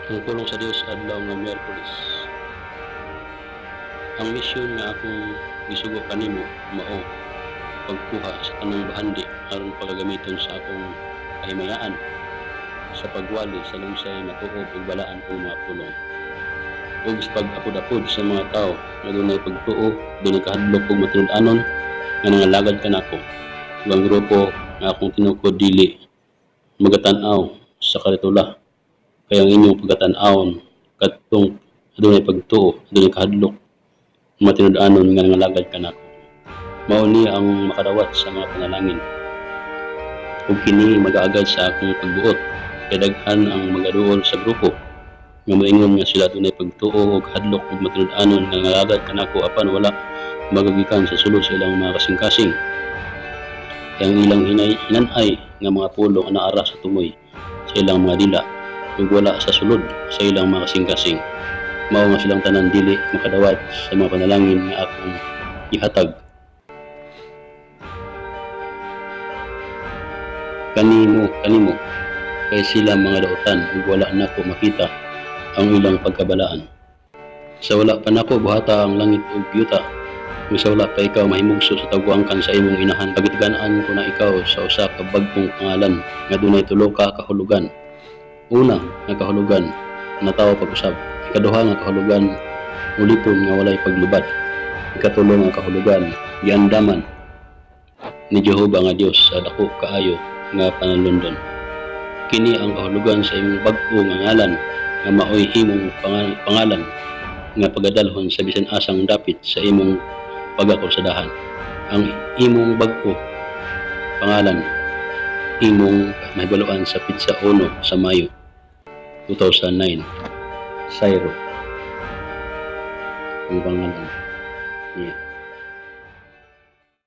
Ang pulong sa Dios adlaw nga Miyerkules. Ang misyon nga akong gisugo kanimo mao pagkuha sa tanang bahandi aron pagagamiton sa akong kahimayaan sa pagwali sa lunsay matuod ug balaan kong mga pulong ug sa pag-apod-apod sa mga tawo nga dunay pagtuo, dunay kahadlok ug matinud-anon nga nangalagad kanako. Ug ang grupo nga akong tinukod dili magatan-aw sa karitula, kay ang inyong pagatan-awon kadtong adunay pagtuo, adunay kahadlok, matinud-anon nga nangalagad kanako. Mao ni ang makadawat sa mga panalangin. Ug kini magaagad sa akong pagbuot, kay daghan ang magaduol sa grupo nga moingon nga sila adunay pagtuo ug kahadlok ug matinud-anon nga nangalagad kanako, apan wala magagikan sa sulod sa ilang mga kasing-kasing. Kay ang ilang hinan-ay nga mga pulong anaa ra sa tumoy sa ilang mga dila ug wala sa sulod sa ilang mga kasing-kasing. Mao nga silang tanan dili makadawat sa mga panalangin nga akong gihatag kanimo, kay sila mga dautan ug wala nako makita ang ilang pagkabalaan. Sa wala pa nako buhata ang langit ug yuta, ug sa wala pa ikaw mahimugso sa taguangkan sa imong inahan, pagitigan-an ko na ikaw sa usa ka bag-ong pangalan nga dunay tulo ka kahulugan. Una nga kahulugan, natawo pag-usab. Ikaduha nga kahulugan, ulipon nga walay paglubad. Ikatulo nga kahulugan, giandaman ni Jehova nga Dios sa dako kaayo nga panalundon. Kini ang kahulugan sa imong bag-o nga ngalan nga maoy imong pangalan nga pagadalhon sa bisan asang dapit sa imong pagakrusadahan. Ang imong bag-o pangalan imong mahibaluan sa petsa 1 sa Mayo 2009. Sairo ang pangalan niya.